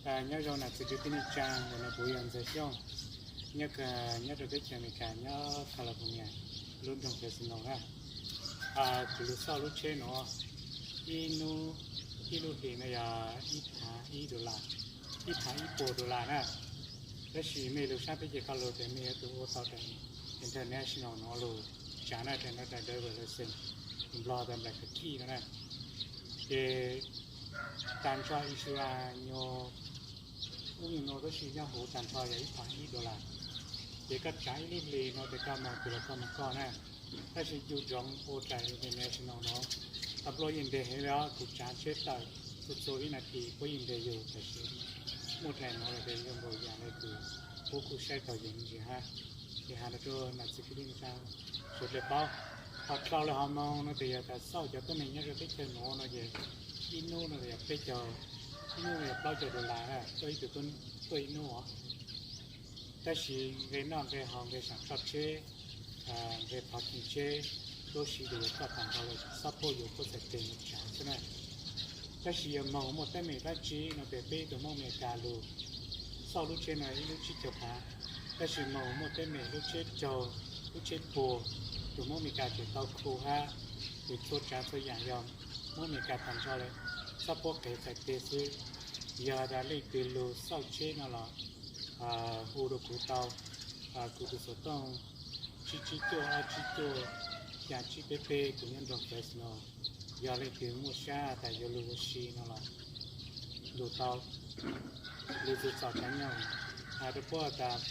Nyob zoo nam txiv kwv tij neej tsaa, ntawm no kuv yog Ntxawg Xyooj, nyob nyob rau teb chaws Amelikas, nyob California, lub nroog Fresno na. Kuv lug xauj lub tsheb nuav, ib hnub, ib lub hlis no yog ib phav ib dollar, ib phav ib puas dollar na. Tab sis mej lug sab teb chaws ko lug tes mej yuav tug ua tau tes international no lug tsav na, tes no tes driver license, Nplog tas nplaim khav khij no na. Ces tag nrho insurance nyuag, ub nyuag no tab sis nyob huv tag nrho yog ib phav ib dollar. Ces koj tsav ib lub hlis no tes koj moog kws los koj moog koj na. Tab sis ncu ntsoov ua daim international no, tau nplua yeej ntev heev li os, kuv tsav tsheb tawm txhua txhua ib nas this puab yeej ntes yug, tab sis muaj daim no los tes zoo nkaus yam le kws puab kuj saib taug yus me ntsis hab. Ces has rua nam txiv kwv tij neej tsaa sawv dlawg paub. Ho dlhau le hov moog no tes yog tas xauj cov tuab neeg nyob rua teb chaws nuav no ces ib hnub no yog peb caug, ib hnub no yog plaub caug dollar, tuaj ib tug tuaj ib hnub os. Tab sis nqe noj nqe haus, nqe saam tsho tsheb, nqe parking tsheb, lub sij tes yuav koj tag nrho lawm, xob puab yuav puab txhais tes mus tsav xwb na. Tab sis yog moog muaj teeb meem dlaab tsi no tes peb tug Hmoob Amelikas lug xauj lub tsheb no ib lub tsib caug phav. Tab sis moog muaj teeb meem lub tsheb raug, lub tsheb puag, tug Hmoob Amelikas tseem tau khu hab. Ces txhua tsaav txhua yaam yog Hmoob Amelikas tag nrho lawm, xob puab qev txhais tes xwb. Yog has tas leej twg lug xauj tsheb no los hu rua kuv tau. Kuv tus xov tooj tsib tsib cuaj ob tsib cuaj, xyaa tsib peb peb, kuv nyob nroog Fresno. Yog leej twg muaj sab tas yuav lug ua si no los lug tau. Lug txug txom tsaav nyoog, has rua puab tas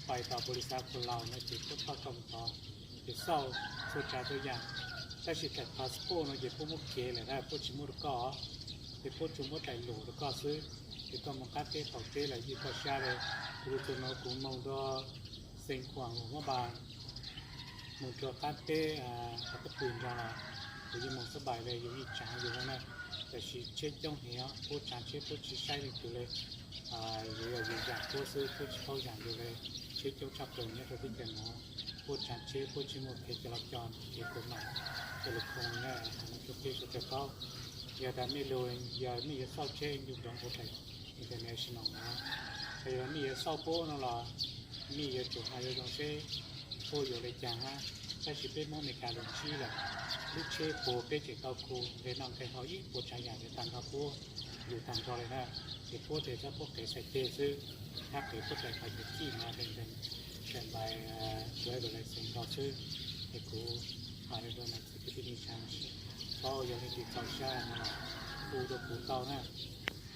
pais tom paus lis xav Khuv Laus no ces puab thauj koj mus tod, ces xauj txhua tsaav txhua yaam. Tab sis daim passport no ces puab muab kev lawm na, puab tsis muab rua koj, ces puab tsuas muab daim lus rua koj xwb. Ces koj moog qab teb qaum teb los ywj koj sab le. Kuv lug txug no kuv moog rua Xeev Khuam Huam Mab Npas, moog rua qab teb Qhov Tub Pwg nraag los kuv yeej moog xab npais le, yus yeej tsaav yus le na. Tab sis tsheb coob heev os, puab tsaav tsheb puab tsis saib leej twg le. Yus yog yus zaam puab xwb, puab tsis paub zaam yus le. Tsheb coob tshaj plaws nyob rau teb chaws no, puab tsaav tsheb puab tsis muaj kev coj los coj, kev kua mam, coj lug khoom na. Has no rua peb sawv dlawg paub. Yog tas mej lug, yog mej yuav xauj tsheb ncu ntsoov ua daim international no. Yog mej yuav xauj puab no los mej yuav tsum has yuav zoo seb puab yuav le caag hab. Tab sis peb Hmoob Amelikas lug ntsib lawm, lub tsheb puag peb tseem tau khu, nqe noj nqe haus ib puas tsaav yaam yuav tag nrho puab, yug tag nrho le na. Ces puab tes xob puab qev txhais tes xwb, hab qev puab daim npais khav khij no, daim npais driver license no xwb. Es kuv has le rua nam txiv kwv tij neej tsaa, paub yog leej twg txaus sab no los hu rua kuv tau na.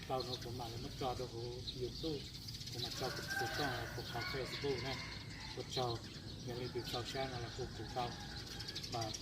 Dlhau no kuv mam le muab tso rua huv YouTube, kuv mam tso kuv tus xov tooj los kuv qhov Facebook na. Ua tsaug, yog leej twg txaus sab no los hu kuv tau. Bye.